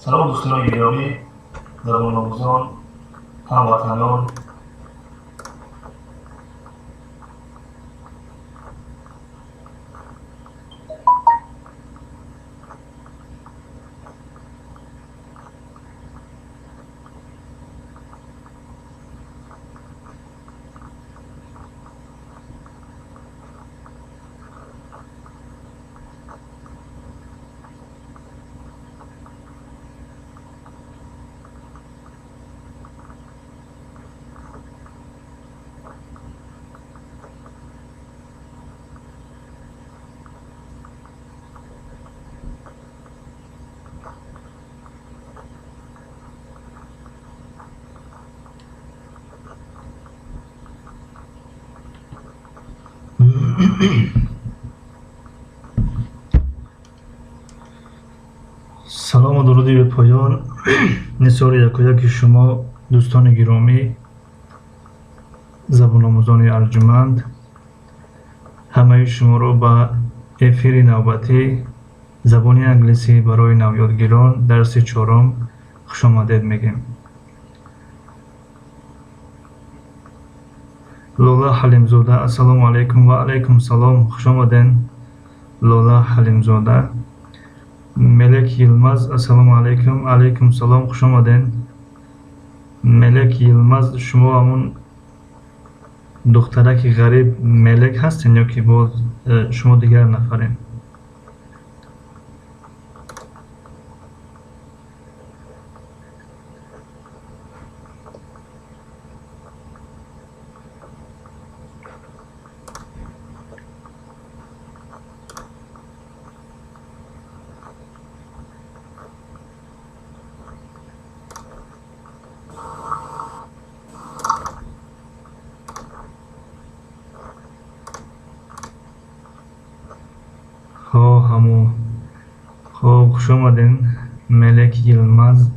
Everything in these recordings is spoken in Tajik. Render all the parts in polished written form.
Салом дӯстони гиромӣ, забономӯзон, ҳамватанон. Салому дуруди бепоён нисори якояки шумо, дӯстони гиромӣ, забономӯзони арҷуманд. Ҳамаи шуморо ба эфири навбатӣ забони англисӣ барои навёдгирон, дарси чорум, хушомадед мегӯем. Лола Ҳалимзода, ассалому алайкум. Ва алайкум салом, хушомаден, Лола Ҳалимзода. Мелек Йилмаз, ассалому алайкум. Алайкум салом, хушомаден, Мелек Йилмаз. Шумо ҳамун духтараки ғариб Мелек ҳастен ё ки боз шумо дигар нафарен? Ҳо, ҳамун. Хоб, хушомаден, Мелек Йилмаз.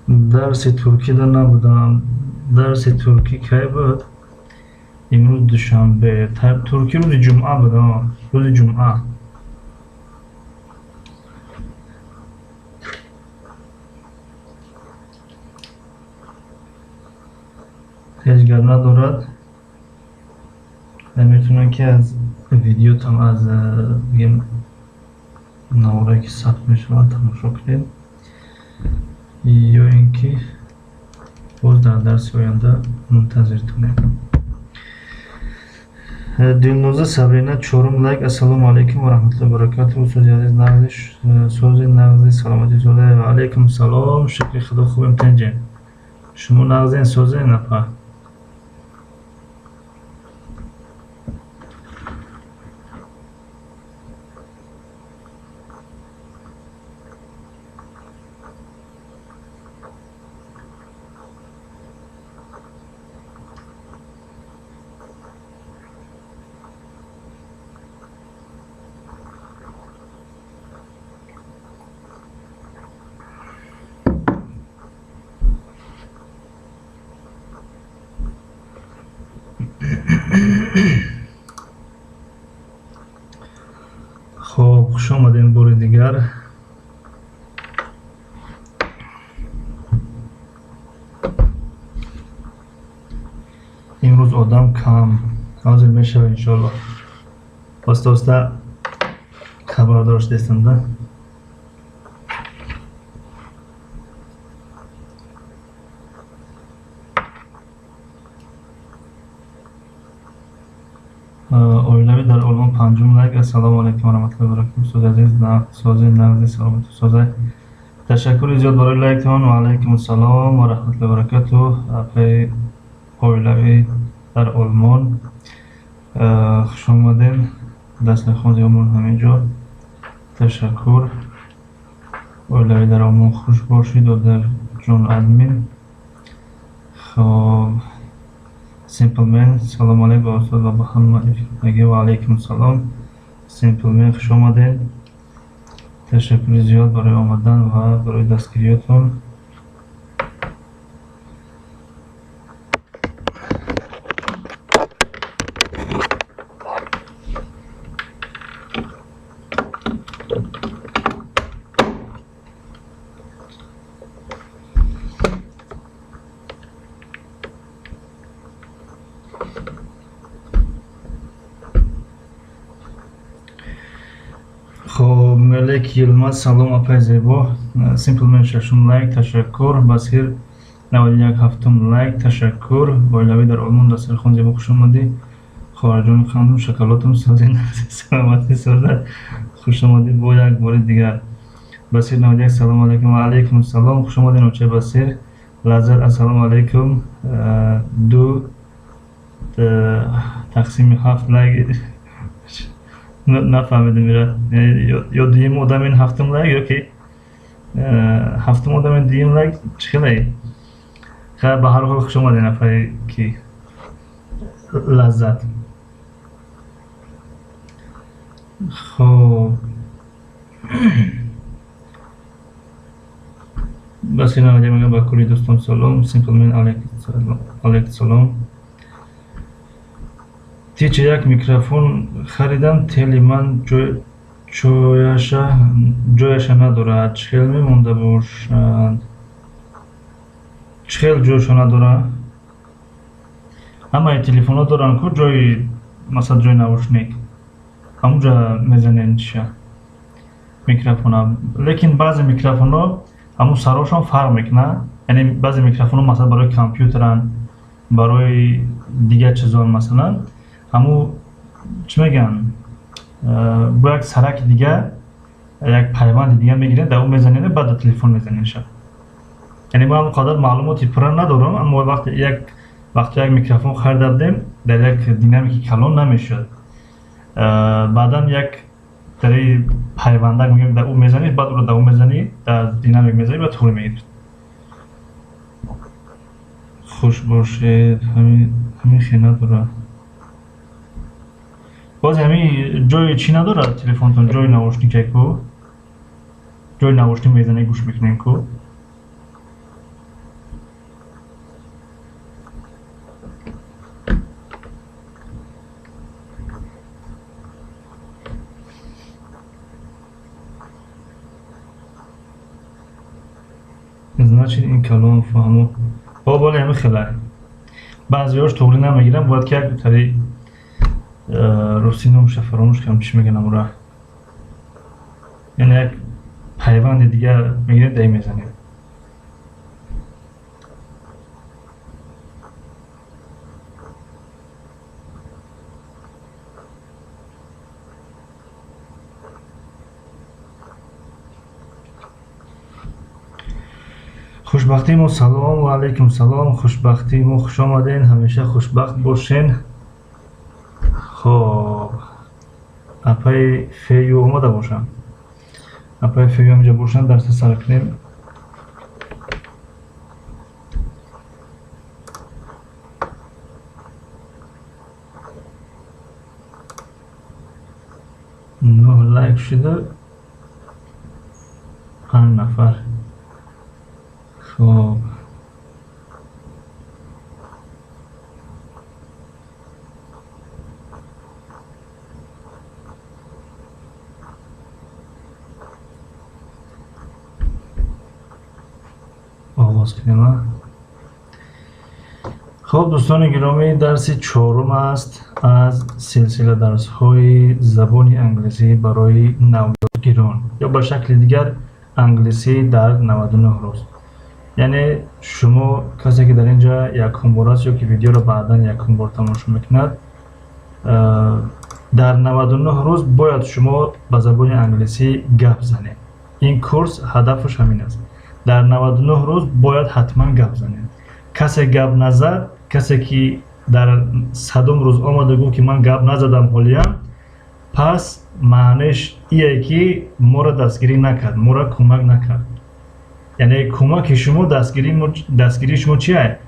Дарси туркида набудам. Дарси туркӣ кай буд? Имрӯз душанбе, туркӣ рӯзи ҷумъа буд, рӯзи ҷумъа. Ҳеҷ гап надорад, метавонем ки аз видеотам, аз бигем наворае ки сабт мешавад, тамошо кунед ё ин ки боз дар дарси оянда мунтазиртонем. Дилноза Сабрина, чорум лайк. Ассалому алайкум ва раҳматуллоҳи баракатуҳ, устоди азиз, нағзи, сози, нағзи, саломатӣ зода. Ва алайкум салом, шукри Худо, хубем, тинҷем. Шумо нағзен, созен, апа? Хоб, хуш омадем бори дигар. Имрӯз одам кам, ҳозир мешава, иншоаллоҳ. Оста оста хабардор шудестам да. Оилавӣ дар Олмон панҷум лайк. Ассалому алайкум ва раҳматуллоҳи ва баракатуҳ. Устоди азиз, сози нағзи саломату созай. Ташаккури зиёд барои лайктон. Ва алайкум ассалом ва раҳматуллоҳи ва баракатуҳ. Апаи оилавӣ дар Олмон, хуш омадем. Дастархон зиёмон ҳамин ҷо. Ташаккур. Оилавӣ дар Олмон хуш бошед, одарҷон админ. Хоб, Simpleman, салом алейкум ба устод ва ба ҳамаги. Ва алайкум салом. Simpleman, хуш омадед. Ташаккури зиёд барои омадан ва барои дастгириётон. Хоб, Мелек Йилмаз, салом апай зебо. Simpleman шашум лайк, ташаккур. Басир 91 ҳафтум лайк, ташаккур. Оилавӣ дар Олмон дастархон зебо, хуш омадӣ. Хоҳарҷони қандум, шоколадум, сози саломатӣ соза, хуш омадӣ бо як бори дигар. Басир 91, салом алейкум. Ва алайкум салом, хуш омадед оча Басир. Лаззат, ассалому алейкум. 2 тақсими 7 лайк. Нафаҳмидем ира. Ё дуюм одам ин ҳафтум лайк, ё ки ҳафтум одам ин дуюм лайк, чӣ хеле? Хайр, ба ҳар ҳол хуш омадед нафаре ки Лаззат. Хоб, Басир 91 мегӯяд ба кулли дӯстон салом. Simpleman, алейкум салом. Тича як микрофон харидам, тели ман ҷояша надорад. Чӣ хел мемонда бошад? Чӣ хел ҷояшо надорад? Ҳамаи телефонҳо доранд ку ҷои, масалан ҷои наушник. Ҳамунҷа мезанед чиша микрофона. Лекин баъзе микрофонҳо ҳамун сарошон фарқ мекунад. Яъне баъзе микрофонҳо масалан барои компютеранд, барои дигар чизон, масалан ҳамун чӣ мегӯянд, бо як сараки дигар, як пайванди дигар мегиред, дар он мезанед, баъд дар телефон мезанедша. Яъне ман он қадар маълумоти пурра надорам, аммо вақте як микрофон харида будем, дар як динамики калон намешуд. Баъдан як дари пайвандак мегӯем, дар ӯ мезанӣ, баъд ӯро дар ӯ мезанӣ, дар динамик мезанӣ, баъд туғри мегирифт. Хуш бошед, ҳамин хел надорад. Боз ҳамин ҷои чӣ надорад телефонтон, ҷои наушнике ку? Ҷои наушник мезанӣ, гӯш мекунем ку? Значит, ин калон фаҳмо. Бо боли ҳамин хела. Баъзеҳош туғри намегиранд, бояд ки як тари русӣ номаша фаромӯш кардам, чӣ мегӯянд амура. Яъне як пайванди дигар мегиред, даи мезанед. Хушбахтии мо салом, ва алайкум салом. Хушбахтии мо хуш омаден, ҳамеша хушбахт бошен. Хоб, апаи Фею омада бошанд. Апаи Фею ҳаминҷа бошанд, дарса сар кунем. 9 лайк шуда, 5 нафар. Хоб, оғоз кунем. Хуб, дӯстони гиромӣ, дарси чорум аст аз силсила дарсҳои забони англисӣ барои навёдгирон ё ба шакли дигар англисӣ дар 99 рӯз. Яъне шумо, касе ки дар ин ҷа якум бор аст ё ки видеоро баъдан якум бор тамошо мекунад, дар 99 рӯз бояд шумо ба забони англисӣ гап занед. Ин курс ҳадафаш ҳамин аст: дар 99 рӯз бояд ҳатман гап занед. Касе гап назад, касе ки дар 100-ум рӯз омада гуфт, ки ман гап назадам ҳолиям, пас маънеш ие, ки моро дастгирӣ накард, моро кӯмак накард. Яъне кӯмаки шумо, дастгирии шумо чия?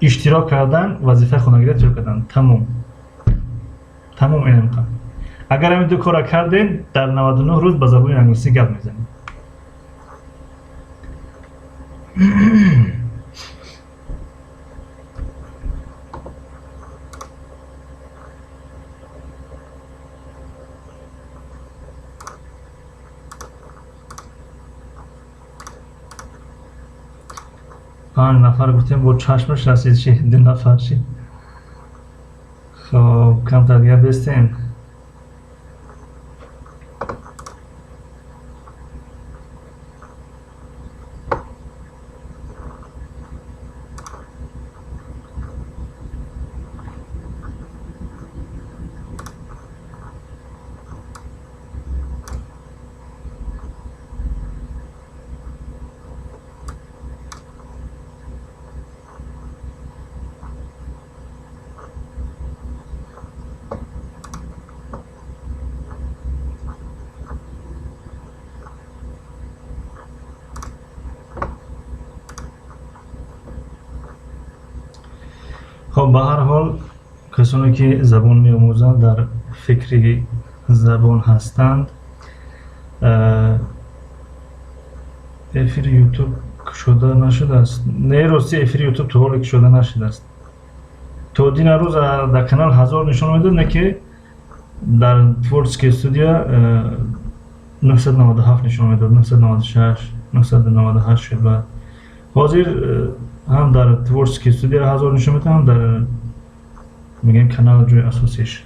Иштирок кардан, вазифаи хонагиро иштирок кардан. Тамом, тамом, инамқа. Агар ҳамин ду корро кардем, дар 99 рӯз ба забони англисӣ гап мезанем. Панҷ нафар гуфтем, бо чашмаш расид, чи ду нафар шид. Хоб, камтар дигар бестем. Хоб, ба ҳар ҳол, касоне ки забон меомӯзанд, дар фикри забон ҳастанд. Эфири Ютуб кушода нашудааст? Не, рости, эфири Ютуб то ҳоле кушода нашудааст. То дина рӯз дар канал 1000 нишон медод, не ки дар творческая студия 997 нишон медод, 996, 998 шуд. Баъд ҳозир ҳам дар творческая студия 1000 нишон медиҳад, ҳам дар, мегӯем, канал, ҷои асосиш.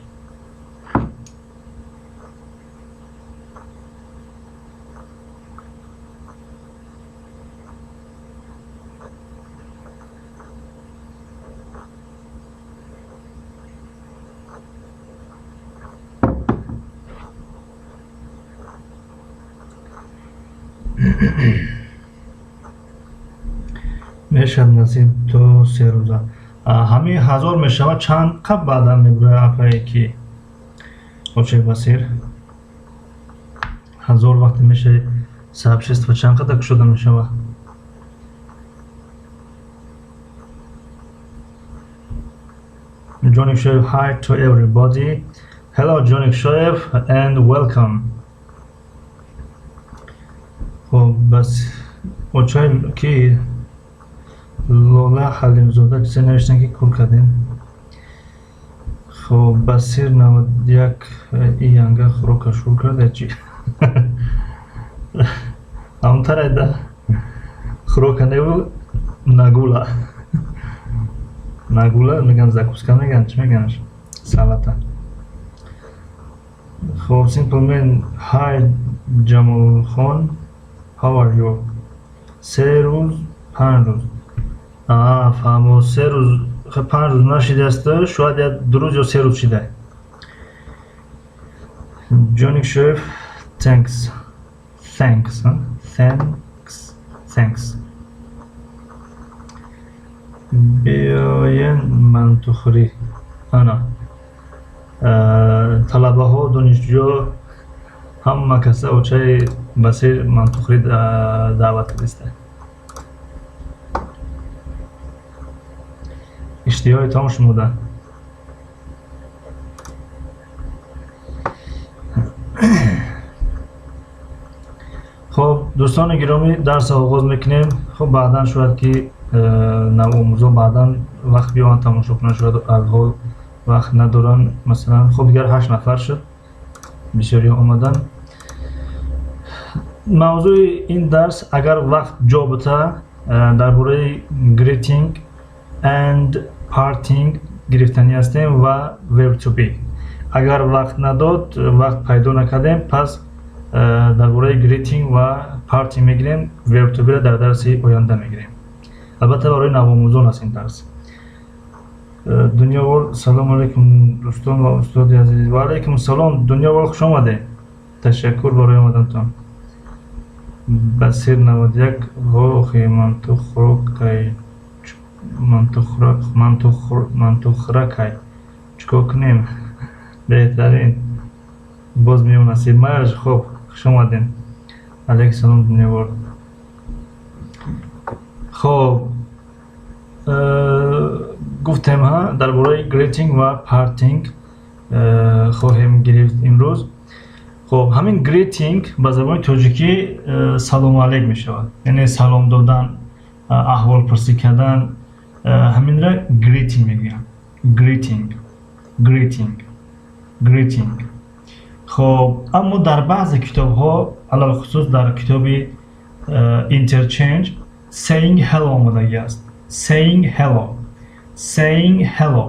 Мешавад, насиб, то 3 рӯза ҳамин 1000 мешавад. Чанд қаб баъдан мебурояд, апае ки оче Басир? 1000 вақте мешавад, сообщество чанд қадар кушода мешавад? Johnny Shoaib, hi to everybody. Hello, Johnny Shoaib, and welcome. Хоб, бас очай ки Лола Ҳалимзода чизе навиштан, ки кур кардем. Хоб, Басир 91 и янга хӯрока шур карда чи ҳамтарайда хӯрока неву нагула нагула меган, закуска меган, чӣ меганаш, салата. Хоб, Simple Man, hi Ҷамолхон, how are you? 3 рӯз, 5 рӯз, фаҳмо, 3 рӯз, 5 рӯз нашидааст, шояд як 2 рӯз ё 3 рӯз шида. Ҷоник Шоев, thanks, thanks, thanks, thanks. Биёен мантухӯрӣ. Ана талабаҳо, донишҷӯ, ҳама каса очаи Басир мантухӯрӣ даъват кардиста. Иштиҳои том шумода. Хоб, дӯстони гиромӣ, дарсро оғоз мекунем. Хоб, баъдан шояд ки навомӯзо баъдан вақт биёянд, тамошо кунанд, шояд алҳол вақт надоранд, масалан. Хоб, дигар ҳашт нафар шуд, бисёриҳо омаданд. Мавзӯи ин дарс, агар вақт ҷо бута, дар бораи greeting and Parting гирифтанӣ ҳастем ва verb to be. Агар вақт надод, вақт пайдо накардем, пас дар бораи greeting ва parting мегирем, verb to be-ро дар дарси оянда мегирем. Албатта, барои навомӯзон аст ин дарс. Дунёвор: салому алайкум, дӯстон ва устоди азиз. Ва алайкум салом, Дунёвор, хуш омадед, ташаккур барои омадантон. Басир 91: охи, мантухӯракай, мантухӯракай, чӣ кор кунем? Беҳтарин, боз меём, насиб. Майлаш, хуб, хуш омадем. Алайкум салом, Дунёвор. Хоб, гуфтем ҳа, дар бораи greeting ва parting хоҳем гирифт имрӯз. Хоб, ҳамин greeting ба забони тоҷикӣ салому алейк мешавад, яъне салом додан, аҳволпурсӣ кардан, ҳаминра greeting мегӯянд. Greeting, greeting, greeting. Хоб, аммо дар баъзе китобҳо, алалхусус дар китоби Interchange, saying hello омодагӣ аст. Saying hello, saying hello.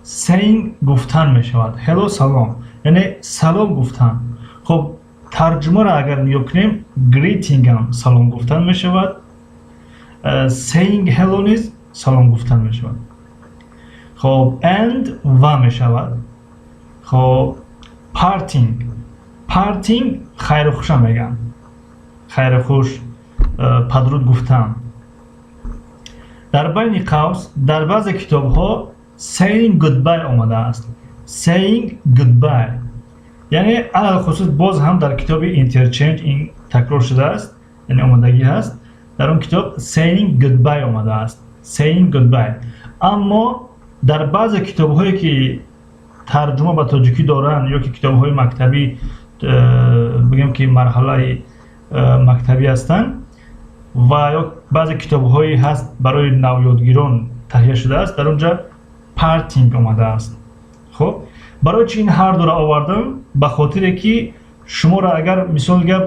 Saying гуфтан мешавад, hello салом, яъне салом гуфтан. Хоб, тарҷумаро агар нигоҳ кунем, greeting ам салом гуфтан мешавад, saying hello низ салом гуфтан мешавад. Хоб, and ва мешавад. Хоб, parting, parting хайру хуша мегӯянд, хайру хуш, падруд гуфтан. Дар байни қавс дар баъзе китобҳо saying goodbye омадааст. Saying goodbye, яъне алалхусус боз ҳам дар китоби Interchange ин такрор шудааст, яъне омодагӣ ҳаст. Дар он китоб saying goodbye омадааст, saying goodbye. Аммо дар баъзе китобҳое, ки тарҷума ба тоҷикӣ доранд ё ки китобҳои мактабӣ, бигем, ки марҳалаи мактабӣ ҳастанд, ва ё баъзе китобҳое ҳаст, барои навёдгирон таҳия шудааст, дар он ҷа parting омадааст. Хуб, барои чи ин ҳар дуро овардам? Ба хотире ки шуморо агар, мисол гап,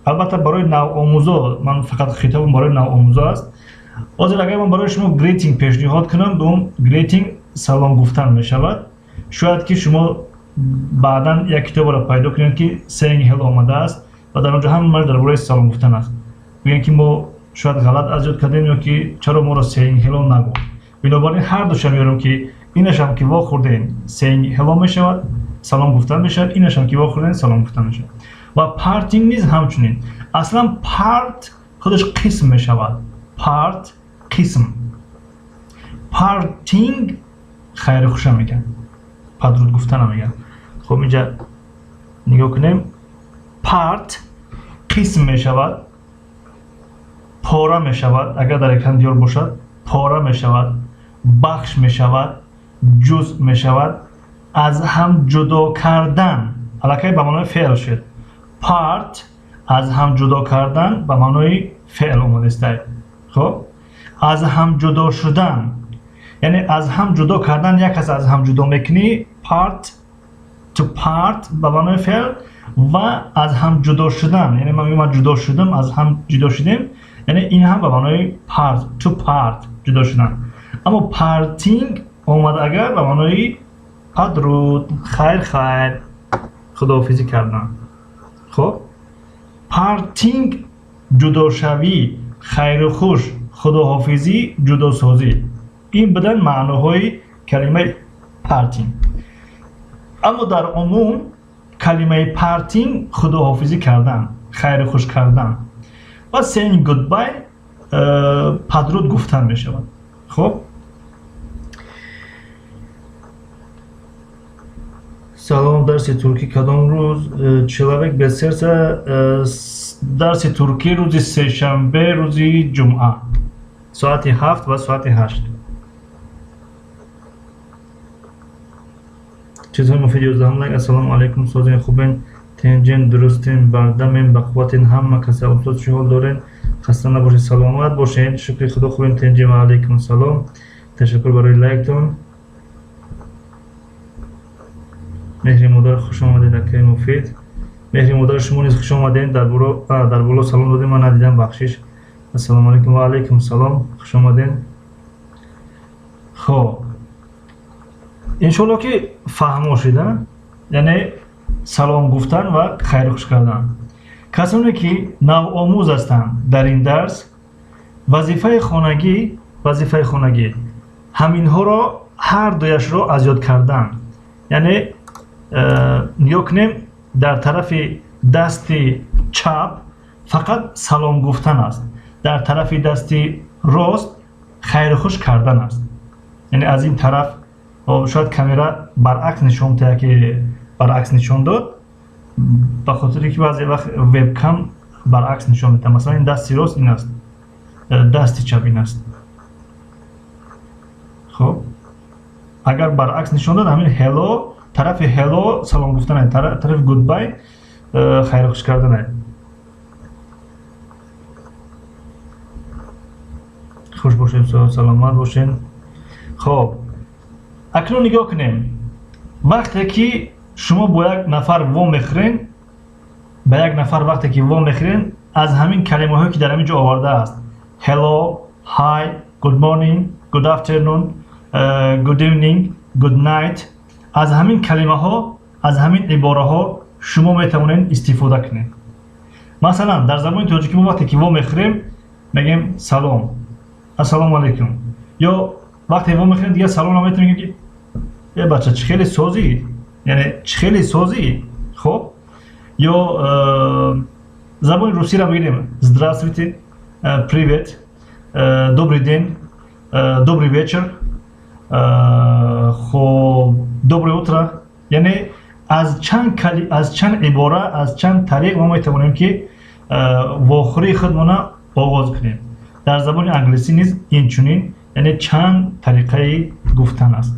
албатта, барои навомӯзо, ман фақат хитобам барои навомӯзо аст. Ҳозир агар ман барои шумо greeting пешниҳод кунам, ба он greeting салом гуфтан мешавад. Шояд ки шумо баъдан як китобро пайдо кунед, ки saying hello омадааст ва дар он ҷо ҳамааш дар бораи салом гуфтан аст. Бигӯем, ки мо шояд ғалат аз ёд кардем ё ки чаро моро saying hello нагуфт. Бинобар ин ҳар душам меёрам, ки инашам ки вохӯрдем, saying hello мешавад, салом гуфтан мешавад, инашам ки вохӯрдем, салом гуфтан мешавад. Ва parting низ ҳамчунин. Аслан part худаш қисм мешавад, part қисм, parting хайру хуша мегӯянд, падруд гуфтана мегӯянд. Хуб, инҷа нигоҳ кунем: part қисм мешавад, пора мешавад, агар дар экран диёр бошад, пора мешавад, бахш мешавад, ҷузъ мешавад, аз ҳам ҷудо кардан. Аллакай ба маънои феъл шуд. Part аз ҳам ҷудо кардан ба маънои феъл омадааст. Хуб, аз ҳам ҷудо шудан, яъне аз ҳам ҷудо кардан, як кас аз ҳам ҷудо мекунӣ, part, to part ба маънои феъл, ва аз ҳам ҷудо шудан, яъне ман мегӯям, ман ҷудо шудам, аз ҳам ҷудо шудем, яъне ин ҳам ба маънои part, to part ҷудо шудан. Аммо parting омад агар, ба маънои падруд, хайр хайр, худоҳофизӣ кардан. Хуб, parting ҷудошавӣ, хайру хуш, худоҳофизӣ, ҷудосозӣ, ин буданд маъноҳои калимаи parting. Аммо дар умум калимаи parting худоҳофизӣ кардан, хайру хуш кардан ва saying goodbye падруд гуфтан мешавад. Хуб, салом, дарси туркӣ кадом рӯз? Человек без сердца, дарси туркӣ рӯзи сешанбе, рӯзи ҷумъа, соати 7 ва соати 8. Чизҳои муфид, 11 лайк. Ассалому алайкум, созен, хубен, тинҷен, дурустен, бардамем, бақувватен, ҳама каса. Устод, чӣ ҳол дорен? Хаста набошед, саломат бошед. Шукри Худо, хубем, тинҷем. Ва алайкум салом, ташаккур барои лайктон. Меҳри модар, хуш омадед, акаи Муфид. Меҳри модар, шумо низ хуш омадед. Дар боло салом додем, ман надидам, бахшиш. Ассалому алайкум. Ва алайкум салом, хуш омадед. Хоб. Иншоалло, ки фаҳмо шуда, яъне салом гуфтан ва хайрухуш кардан. Касоне ки навомӯз ҳастанд дар ин дарс, вазифаи хонагӣ ҳаминҳоро ҳар дуяшро аз ёд кардан. Яъне нигоҳ кунем, дар тарафи дасти чап фақат салом гуфтан аст, дар тарафи дасти рост хайрухуш кардан аст. Яъне аз ин тараф шояд камера баръакс нишон диҳад, ки баръакс нишон дод, ба хотире ки баъзе вақт вебкам баръакс нишон медиҳад. Масалан, ин дасти рост ин аст, дасти чап ин аст. Хуб, агар баръакс нишон дод, ҳамин hello, тарафи hello салом гуфтан, тарафи goodbye хайрухуш карданае. Хуш бошед, саломат бошед. Хоб, акнун нигоҳ кунем: вақте ки шумо бо як нафар вомехӯрен, ба як нафар вақте ки вомехӯрен, аз ҳамин калимаҳое ки дар ҳамин ҷо овардааст: hello, hi, good morning, good afternoon, good evening, good night, аз ҳамин калимаҳо, аз ҳамин ибораҳо шумо метавонед истифода кунед. Масалан, дар забони тоҷикӣ мо вақте ки вомехӯрем, мегӯем салом, ассалому алайкум. Ё вақте вомехӯрем, дигар салом наметавонем, мегӯем ки э бача, чӣ хеле созӣ, яъне чӣ хеле созӣ. Хоб, ё забони русиро бигирем: здравствуйте, привет, добрый день, добрый вечер, хоб, доброе утро. Яъне аз чанд ибора, аз чанд тариқ мо метавонем ки вохӯрии худмона оғоз кунем. Дар забони англисӣ низ инчунин, яъне чанд тариқаи гуфтан аст.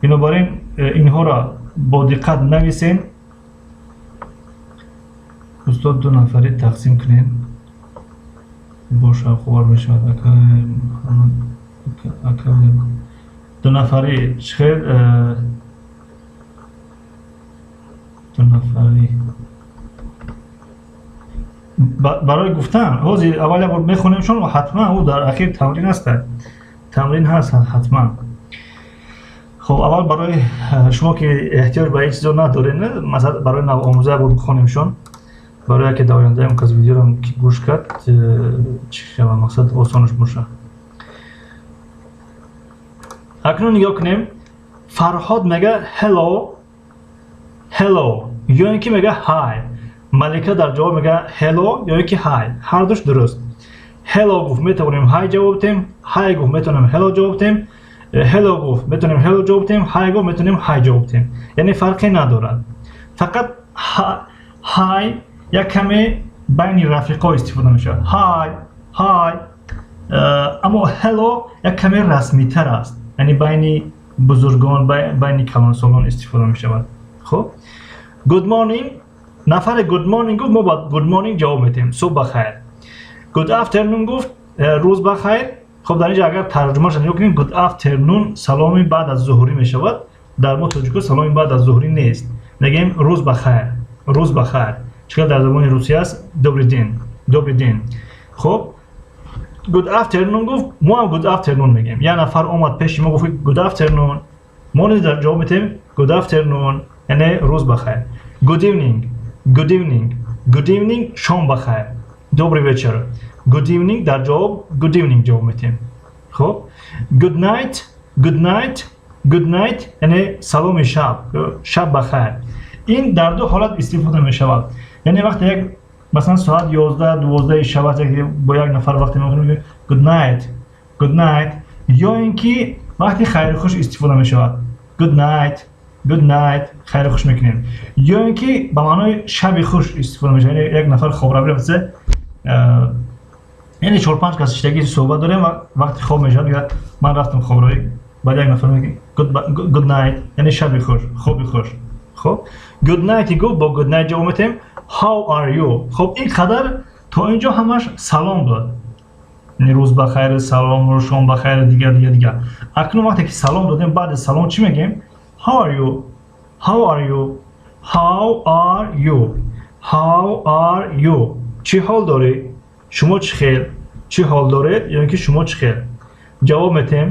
Бинобар ин инҳоро бо диққат нависем. Устод, ду нафарӣ тақсим кунем, бошавқовар мешавад. Ака, ду нафарӣ чӣ хел? Ду нафарӣ барои гуфтан ҳозир аввал як бор мехонемшон ва ҳатман ӯ дар ахир тамрин аст, тамрин ҳаст ҳатман. Хоб, аввал барои шумо ки эҳтиёҷ ба ин чизо надоред, масалан, барои навомӯза як бор бихонемшон, барои яке дар ояндаам кас видеоро ки гӯш кард, чӣ шава, мақсад осонаш боша. Акнун нигоҳ кунем: Фарҳод мега hello, hello ё ин ки мега hi. Малика дар ҷавоб мега hello ё ин ки hi. Ҳардуш дуруст. Hello гуфт, метавонем hi ҷавоб диҳем, hi гуфт, метавонем hello ҷавоб диҳем, hello гуфт, метавонем hello ҷавоб диҳем, hi гуфт, метавонем hi ҷавоб диҳем. Яъне фарқе надорад. Фақат hi як каме байни рафиқо истифода мешавад, hi, hi. Аммо hello як каме расмитар аст, яъне байни бузургон, байни калонсолон истифода мешавад. Хуб, good morning, нафаре good morning гуфт, мо ба good morning ҷавоб медиҳем, субҳ бахайр. Good afternoon гуфт, рӯз бахайр. Хоб, дар инҷа агар тарҷумаша нигоҳ кунем, good afternoon саломи баъд аз зуҳурӣ мешавад. Дар мо тоҷико саломи баъд аз зуҳурӣ нест, мегӯем рӯз бахайр, рӯз бахайр. Чӣ хел дар забони русия аст добрый день, добрый день. Хоб, good afternoon гуфт, мо ҳам good afternoon мегӯем. Як нафар омад пеши мо, гуфт good afternoon, мо низ дар ҷавоб медиҳем good afternoon, яъне рӯз бахайр. Good evening, good evening, good evening, шом бахайр, добрый вечер. Good evening, дар ҷавоб good evening ҷавоб медиҳем. Хоб, good night, good night, good night, яъне саломи шаб, шаб бахайр. Ин дар ду ҳолат истифода мешавад. Яъне вақте як, масалан, соат 11, 12 шаб аст, бо як нафар вақте мехонем good night, good night, ё ин ки вақти хайрухуш истифода мешавад, good night, good night, хайрухуш мекунем, ё ин ки ба маънои шаби хуш истифода мешавад. Яъне як нафар хобравӣ рафта, яъне чор панҷ кас иштагӣ суҳбат дорем ва вақти хоб мешавад, мегӯяд ман рафтам хобравӣ, баъд як нафар мегӯяд good night, яъне шаби хуш, хоби хуш. Хоб, good night гуфт, бо good night ҷавоб медиҳем. How are you? Хоб, ин қадар то инҷо ҳамаш салом буд, яъне рӯз бахайр, салом, шом бахайр, дигар, дигар, дигар. Акнун вақте ки салом додем, баъди салом чӣ мегӯем? How are you? How are you? How are you? How are you? Чӣ ҳол дорӣ? Шумо чӣ хел? Чӣ ҳол доред ё ин ки шумо чӣ хел? Ҷавоб метиҳем: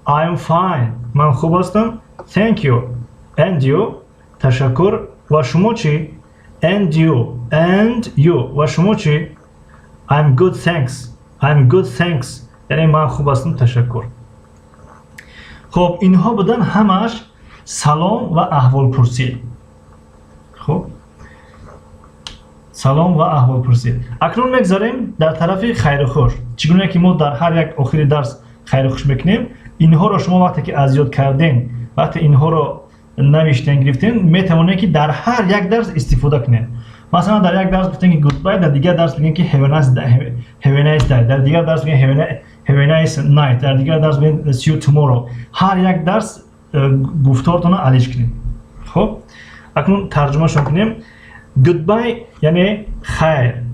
I'm fine, ман хуб ҳастам. Thank you, and you? Ташаккур, ва шумо чӣ? And you? And you? Ва шумо чӣ? I'm good, thanks. I'm good, thanks. Яъне ман хуб ҳастам, ташаккур. Хуб, инҳо буданд ҳамааш салом ва аҳволпурсӣ. Хуб, салом ва аҳволпурсӣ. Акнун мегзарем дар тарафи хайрухуш. Чӣ гуна ки мо дар ҳар як охири дарс хайрухуш мекунем, инҳоро шумо вақте ки аз ёд кардем, вақте инҳоро навиштен, гирифтем, метавонем, ки дар ҳар як дарс истифода кунем. Масалан, дар як дарс гуфтем, ки goodbye, дар дигар дарс бигем, ки have a nice day, дар дигар дарс бигем have a nice night, дар дигар дарс бигем see you tomorrow. Ҳар як дарс гуфтортонро алиш кунем. Хуб, акнун тарҷумашон кунем. Goodbye яъне хайр,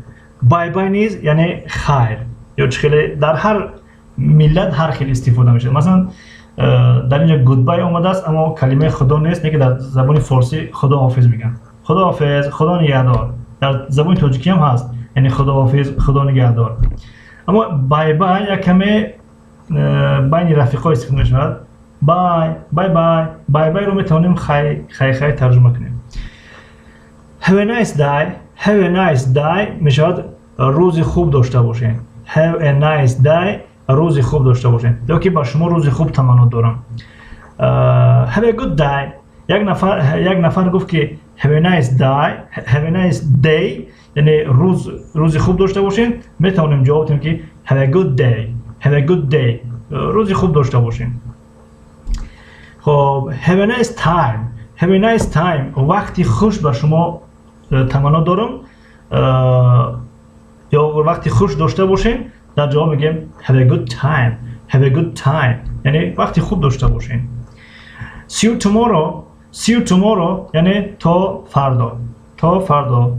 bye bye низ яъне хайр. Ё чӣ хеле дар ҳар миллат ҳар хел истифода мешавад. Масалан, дар инҷо goodbye омадааст, аммо калимаи худо нест, не ки дар забони форсӣ худоҳофиз мегӯянд, худоҳофиз, худо нигаҳдор. Дар забони тоҷикӣ ҳам ҳаст, яъне худоҳофиз, худо нигаҳдор. Аммо bye bye як каме байни рафиқҳо истифода мешавад. Bye, bye bye. Bye bye ро метавонем хай хай, хай тарҷума кунем. Have a nice day. Have a nice day мешавад рӯзи хуб дошта бошед. Have a nice day, рӯзи хуб дошта бошед ё ки ба шумо рӯзи хуб таманно дорам. Have a good day. Як нафар гуфт, ки have a nice day, have a nice day, яъне рӯзи хуб дошта бошед. Метавонем ҷавоб диҳем, ки have a good day, have a good day, рӯзи хуб дошта бошед. Хоб, have a nice time. Have a nice time, вақти хуш ба шумо таманно дорам ё вақти хуш дошта бошем. Дар ҷавоб мегӯем have a good time, have a good time, яъне вақти хуб дошта бошем. See you tomorrow. See you tomorrow яъне то фардо, то фардо.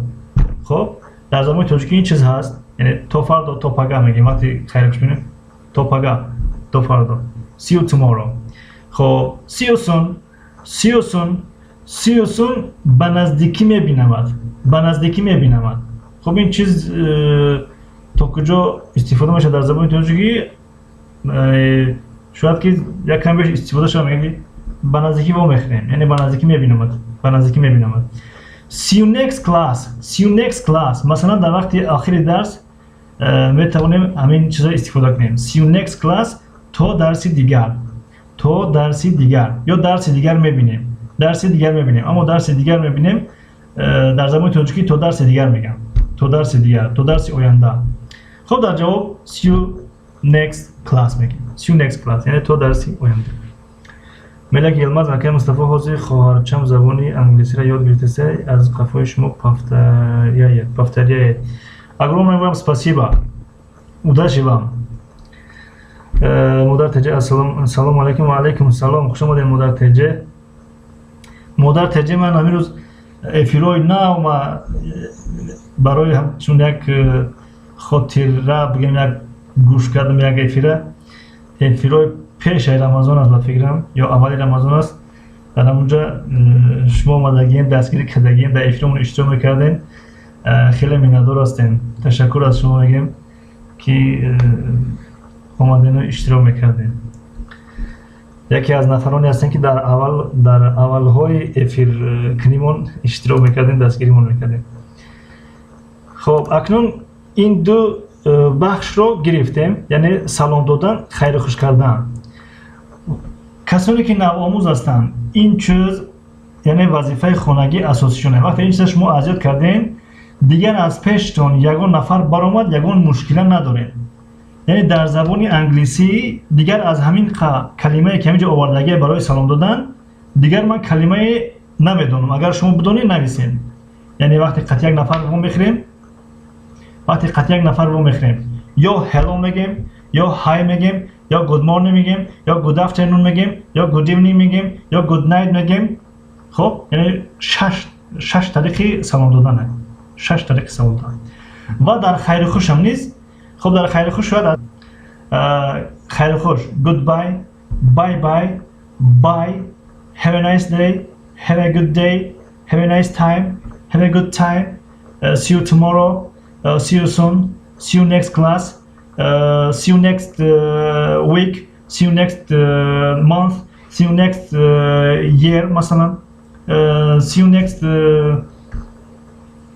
Хуб, дар забони тоҷикӣ ин чиз ҳаст, яъне то фардо, то пага мегӯем. Вақти хайрхуш мекунем, то пага, то фардо, see you tomorrow. Хоб, see you soon. See you soon. See you soon, ба наздикӣ мебинамад, ба наздикӣ мебинамад. Хуб, ин чиз то куҷо истифода мешавад дар забони тоҷикӣ, шояд ки як кам беш истифода шавад. Мегӯяд, ки ба наздикӣ вомехӯрем, яъне ба наздикӣ мебинамад, ба наздикӣ мебинамад. See you next class. See you next class. Масалан, дар вақти охири дарс метавонем ҳамин чизро истифода кунем. See you next class, то дарси дигар, то дарси дигар ё дарси дигар мебинем, дарси дигар мебинем. Аммо дарси дигар мебинем дар забони тоҷикӣ то дарси дигар мегӯям, то дарси дигар, то дарси оянда. Хуб, дар ҷавоб see you next class мегӯем. See you next class яъне то дарси оянда. Мелак Йилмаз: акай Мустафо, ҳозир хоҳарчам забони англисиро ёд гирифтасе, аз қафои шумо повторяет, повторяет. Огромное вам спасибо, удачи вам. Модар Теҷе: ассалому алайкум. Ва алайкум салом, хуш омадед, Модар Теҷе. Модар Теҷе, ман ҳамин рӯз эфирҳои нав ма барои чун як хотира бигем, як гӯш кардам як эфира. Эфирҳои пешаи Рамазон аст ба фикрам ё аввали Рамазон аст. Дар ҳамонҷа шумо омадагием, дастгирӣ кардагием, дар эфиромон иштирок мекардем. Хеле миннатдор ҳастем, ташаккур аз шумо мегӯем, ки омадену иштирок мекардем. Яке аз нафароне ҳастем, ки дар аввалҳои эфиркунимон иштирок мекардем, дастгиримон мекардем. Хоб, акнун ин ду бахшро гирифтем, яъне салом додан, хайру хуш кардан. Касоне ки навомӯз ҳастанд, ин чиз яъне вазифаи хонагӣ асосишона. Вақте ин чиза шумо аз ёд кардем, дигар аз пештон ягон нафар баромад, ягон мушкила надорем. Яъне дар забони англисӣ дигар аз ҳамин калимае, ки ҳаминҷо овардагие барои салом додан, дигар ман калимае намедонам. Агар шумо бидонед, нависед. Яъне вақте қати як нафар вомехӯрем, вақте қати як нафар вомехӯрем, ё hello мегем, ё hi мегем, ё good morning мегем, ё good afternoon мегем, ё good evening мегем, ё good night мегем. Хуб, яъне шаш тариқи салом додана, шаш тариқи салом додан. Ва дар хайрухушам низ. Хуб, дар хайрухуш шояд хайрухуш goodbye, bye bye, bye, have a nice day, have a good day, have a nice time, have a good time, see you tomorrow, see you soon, see you next class, see you next week, see you next month, see you next year. See you next year, масалан, see you next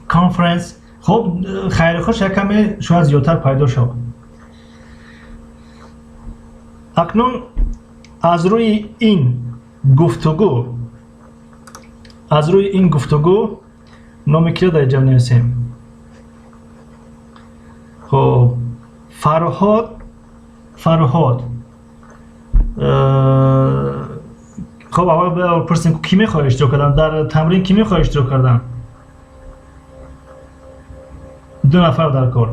conference. Хоб, хайру хуш якаме шояд зиёдтар пайдо шавад. Акнун аз рӯи ин гуфтугӯ, аз рӯи ин гуфтугӯ номи киро дар инҷа менависем? Хоб, Фарҳод, Фарҳод. Хоб, аввал пурсем, кӣ мехоҳад иштирок кардан дар тамрин? Кӣ мехоҳад иштирок кардан? Ду нафар дар кор.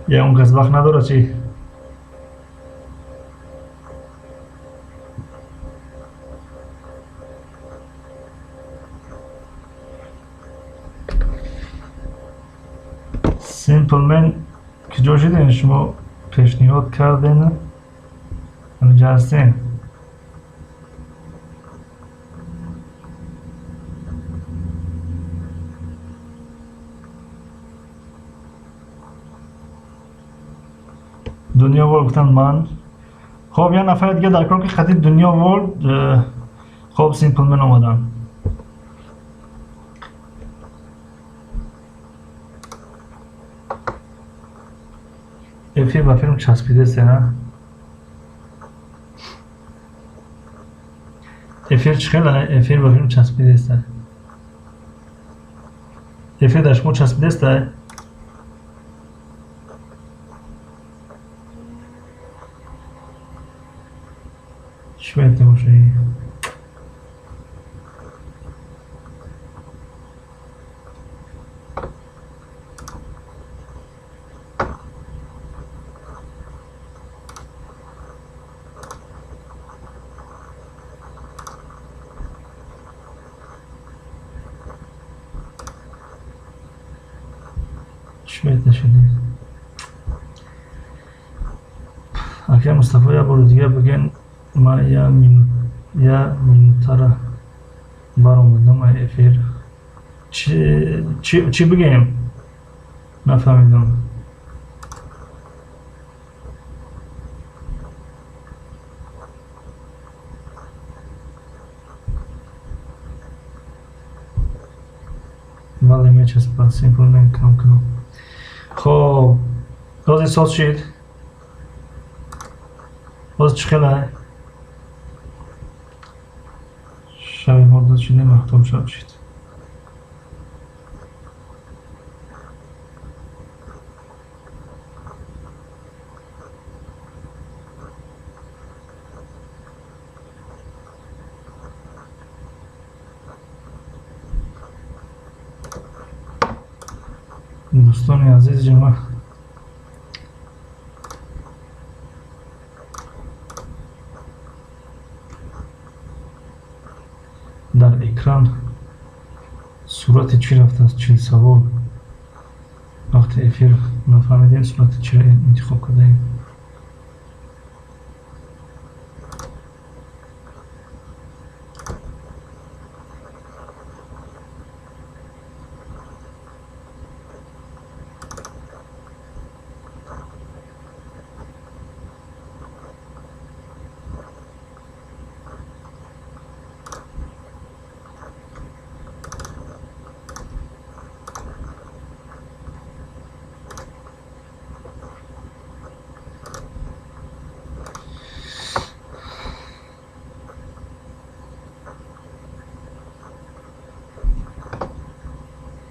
Ягон кас вақт надорад, чи? Simple Man, куҷо шудем? Шумо пешниҳод кардем, ҳаминҷа ҳастем. Дунё World гуфтанд ман. Хоб, як нафари дига дар кор, ки хати Дунё World. Хоб, Simple Man омадам. Эфир ба филм часпидесте, на? Эфир чӣ хела? Эфир ба филм часпидеста? Эфир дар шумо часпидеста? Чӣ бояд бошад? Чӣ бояд нашудем? Акай Мустафо, як бори дига бигӯен, ман я минутара баромадам ай эфир. Чӣ бигӯем, нафаҳмидам. Бале, мечаспад. Simple Man, кам кунам. Хоб, ҳозир соз шид? Ҳозир чӣ хела? Шаби мордод шудем, маҳтоб шаб шид. Дӯстони азиз, ҷама дар экран сурати чӣ рафтааст? 40 савол вақти эфир нафаҳмидем, сурати чиро интихоб кардаем.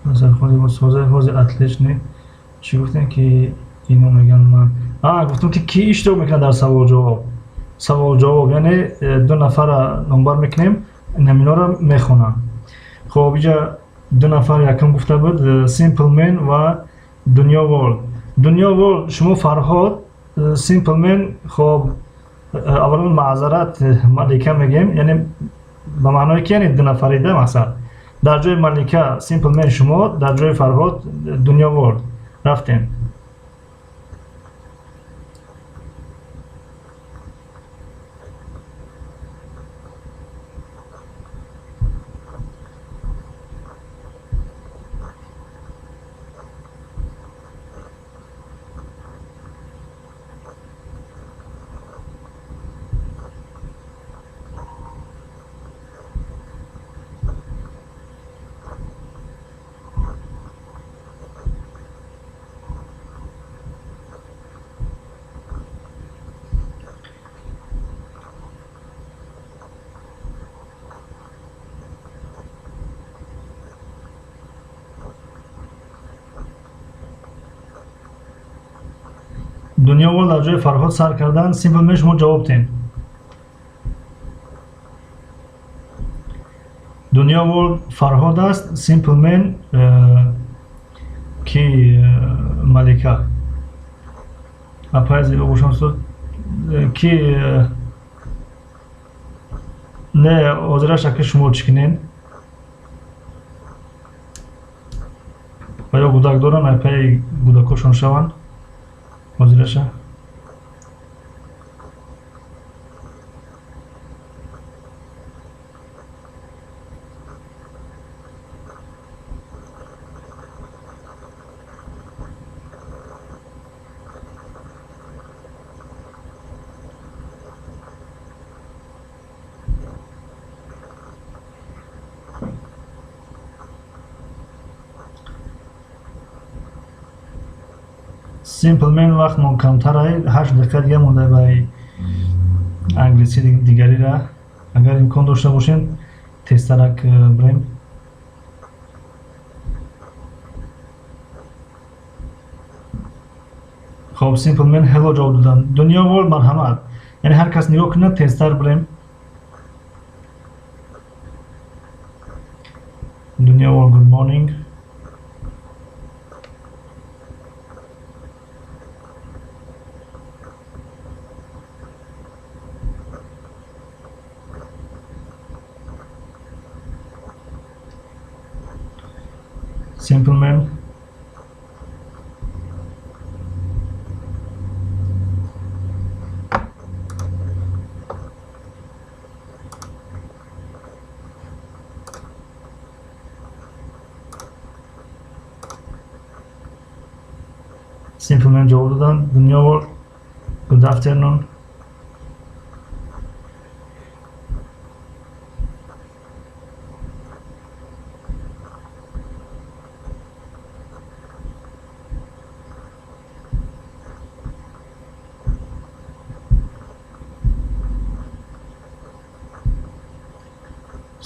Назархони соза ҳозир отличный. Чӣ гуфтем, ки ино мегӯянд? Ман гуфтам, ки кӣ иштирок мекунад дар савол-ҷавоб. Савол-ҷавоб, яъне ду нафара номбар мекунем, наминоро мехонам. Хоб, иҷа ду нафар якум гуфта буд, Simple Man ва Дунё World. Дунё World, шумо Фарҳод, Simple Man. Хоб. Аввалан маъзарат, Малика мегем, яъне ба маъное ки яъне дунафарида мақсад. Дар ҷои Малика Simple Man шумо, дар ҷои Фарҳод Дунё World. Рафтем. Дунё World дар ҷои Фарҳод сар кардан. Simple Man, шумо ҷавоб тен. Дунё World Фарҳод аст, Simple Man ки Малика. Апай зебо бошам устод ки не ҳозираш ака, шумо чӣ кунен? Ва ё гудак доранд, айпаи гудакошон шаванд ҳозираша. Simple Man, вақтмон камтар, 8 дақиқа дига монда ба англиси дигарира. Агар имкон дошта бошем, тезтарак бирем. Хоб, Simple Man hello ҷавоб додам. Дунё World, марҳамат. Яъне ҳар кас нигоҳ кунад, тезтар бирем. Дунё World, good morning. Simple Man. Simple Man ҷавоб доданд. Дунё World, good afternoon.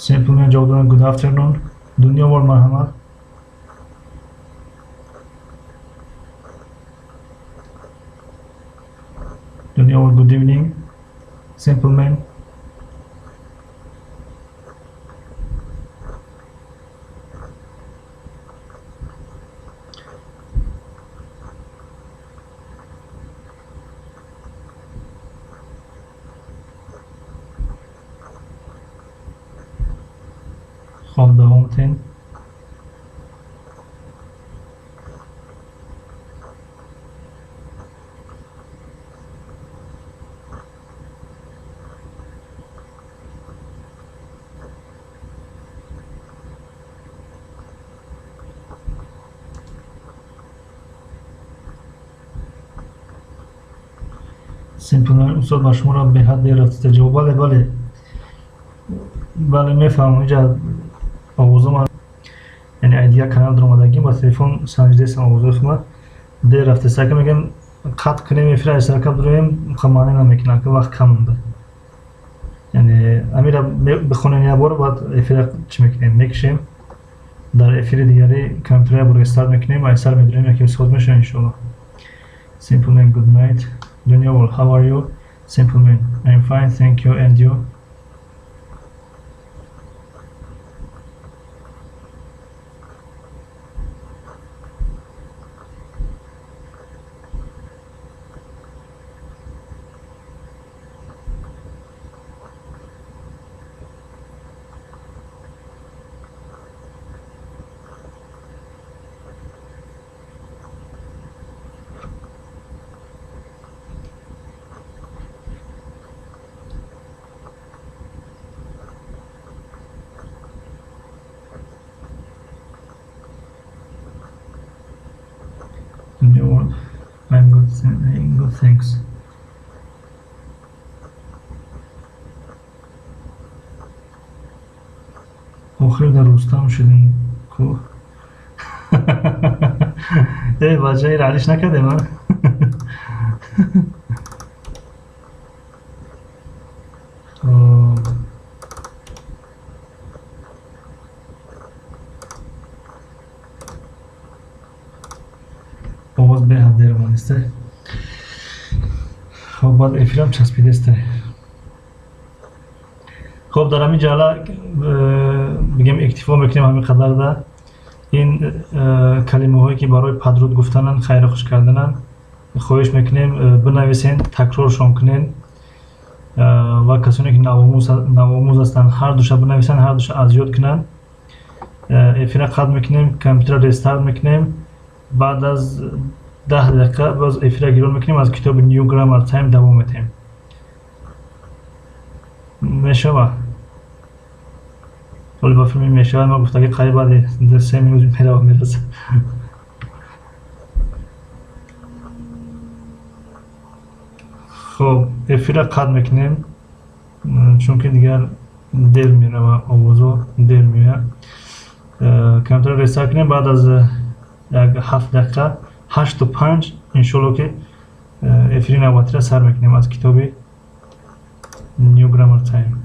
Simple Man ҷавоб доданд, good afternoon. Дунё World, марҳамат. Дунё World, good evening. Simple Man. Хоб, давом тен. Simple Man, устод, ба шуморо беҳад дер рафтида ҷавоб. Бале, бале, бале, мефаҳмам. Инҷа овозам, яъне ай дигар канал даромадагим, ба телефон санҷидесам овозои хума дер рафтест. Ака мегӯям, қатъ кунем эфира, айсарака бироем, маъне намекунад, ака вақт кам монда. Яъне амира бихонем як бор, баъд эфира чӣ мекунем, мекушем. Дар эфири дигари компютера як бор рестарт мекунем, айсар медурем, яке соз мешавем, иншоалло. Simple Man, good night. Dunya World, how are you? Simple Man, I'm fine, thank you, and you? I'm good, I'm good, thanks. Охир дар Рустам шудем ку. Э, бача, алиш накардем, а? Хоб. Овоз беҳад дер омадиста. Хоб, баъд эфирам часпидеста. Хоб, дар ҳамин ҷала бигем, иктифо мекунем ҳамин қадарда. Ин калимаҳое, ки барои падруд гуфтананд, хайру хуш кардананд, хоҳиш мекунем, бинависен, такроршон кунен ва касоне ки навомӯз ҳастанд, ҳар душа бинависанд, ҳар душа аз ёд кунанд. Эфира қатъ мекунем, компютера рестарт мекунем. Баъд аз 10 дақиқа боз эфира гирон мекунем, аз китоби New Grammar Time давом метаҳем. Мешава? Ҳоли ба филми мешава, ма гуфтаги қариб баъди 3 минут мерава, мераса. Хоб, эфира қатъ мекунем, чунки дигар дер мерава, овозо дер меояд. Компютера рестарт кунем, баъд аз як 7 дақиқа, 8:05, иншолло, ки эфири навбатиро сар мекунем аз китоби New Grammar Time.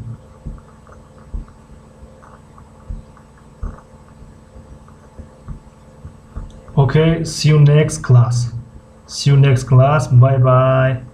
Okay, see you next class. See you next class. Bye bye.